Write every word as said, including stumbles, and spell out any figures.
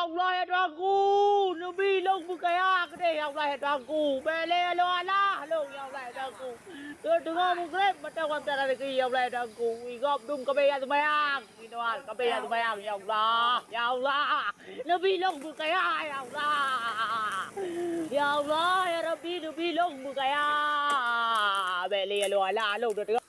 Allah ya Tuhanku, neubi lôn beukaya keudeh ya Allah ya Tuhanku. Bèk lé ya lôn alah lôn ya Allah ya Tuhanku. Teungoh-teungoh meugreb mata watèe lagèe ya Allah ya Tuhanku. Igop dum ka bèk ya seumayang. Minoan ka bèk ya seumayang ya Allah. Ya Allah, neubi lôn beukaya ya Allah. Ya Allah ya Rabbi, neubi lôn beukaya. Bèk lé ya lôn alah lôn teungoh.